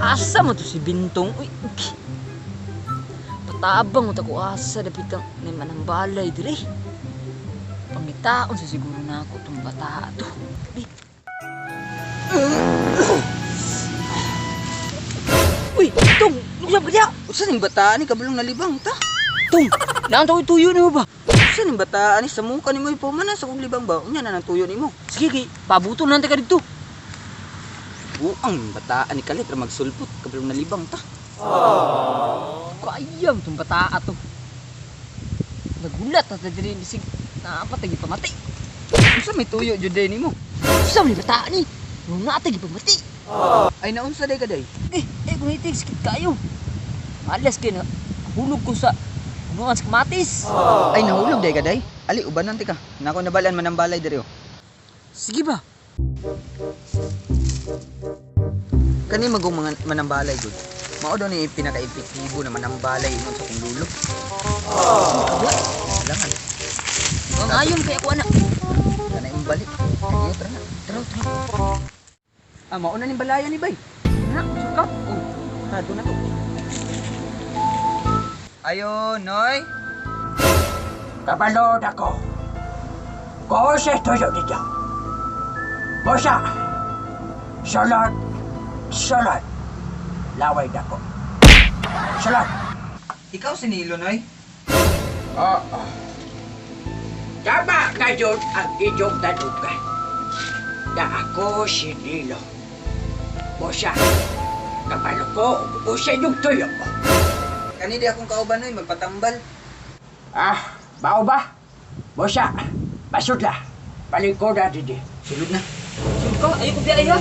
Asa mo to si Bintong? Uy, patabang mo ta ko asa dapit ang ni manang balay dire. Pangitaon sa siguro na ako tong bata to. Uy. Uy, Tong! Lugsap ka diya! Usa ning bataan ni kabalong nalibang ta. Tong! Naan to tuyo nimo ba? Usa ning bataan ni sa muka nimo ipamana sa kong libang ba. Unya na nang tuyo nimo. Sige kay, pabuto na ka dito. Buang ning bataan ni kalit ra magsulpot kabalong nalibang ta. Kayam tong bata to. Nagulat ta diri bisig naapat gi pamati. Unsa may tuyo jud day nimo? Usa man ni bata ni. Nung naatay gipamati. Ay naunsa day ka day? Eh, eh kung itig sakit kayo. Malas kay na hulog ko sa punuan sa kamatis. Ay nahulog day ka day? Ali ubanan ti ka. Nako nabalan man ang balay diri oh. Sige ba? Kani magong mga manambalay gud. Mao daw ni pinaka-epektibo na manambalay ingon sa kong lulo. Kailangan. Ang ayon kay ako anak. Kana imong balik. Ayo tara na. Tara, tara. Ah, mao na ning balayan ni bay. Na, suka. Oh, tado na to. Ayo, Noy. Kabalod ako. Kose tuyo dito. Bosa. Sulod. Sulod. Laway dako. Sulod. Ikaw si Nilo, Noy. Oo. Tama ngayon ang inyong tanugan. Na ako si Nilo. Bosa. Kabalo ko o sa inyong tuyo. Kani di akong kauban, Noy, magpatambal. Ah, mao ba? Bosa. Basudla. Palingkoda didi. Sulod na. Suka, ayo ko biya ha.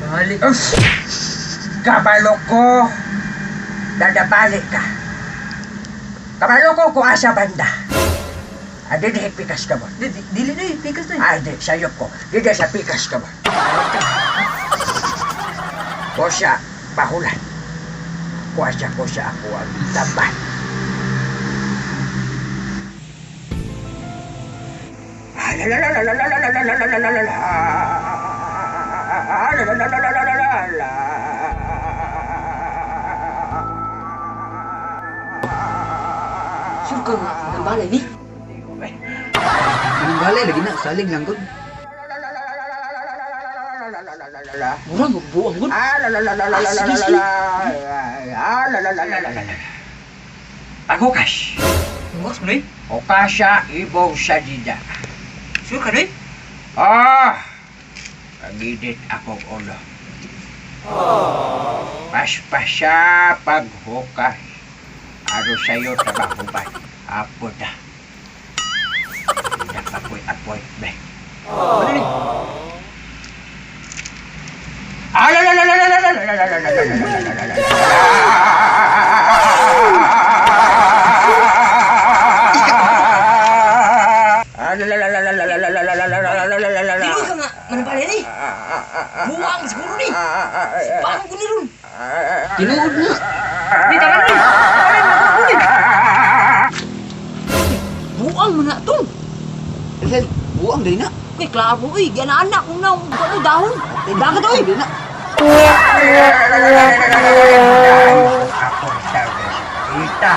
Balik. Uff! Kabalo ko! Dadabalik ka. Kabalo ko kung asa banda. Adi di pikas ka mo. Di, di, dili na eh, pikas na eh. Ay, di, sayop ko. Di di sa pikas ka mo. Kosa, pahulan. Kuasa ko sa ako ang tamban. Sure ka nga, ang balay ni. Manambalay lagi na, salig lang gud. Mura magbuang gud. Sige, sige. Paghukas. Bukas mo, Noy. Hukasa ibong sadida. Sure ka, Noy? Ah! Pagidit akong ulo. Paspasa paghukas. Ano sa'yo trabahuban? Apo na. Nakapoy appointment. Ano ni? Dili ka nga, manambalay ni. Buang siguro ni. Paano ko ni ron? Tinuod na. Di tangan ni. Tangan ni. Buang mo na tong. Sel, buang day na. Kay klaro oy, ganaan kung na ano dahon. Dagat oy. Day na. Ako service. Ita.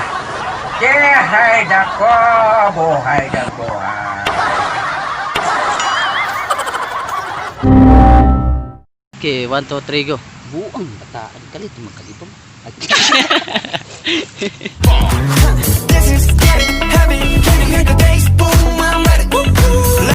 Buhay dako, buhay na buhay. Okay, 1, 2, 3, go. Buang bataan kalit magkalibang. This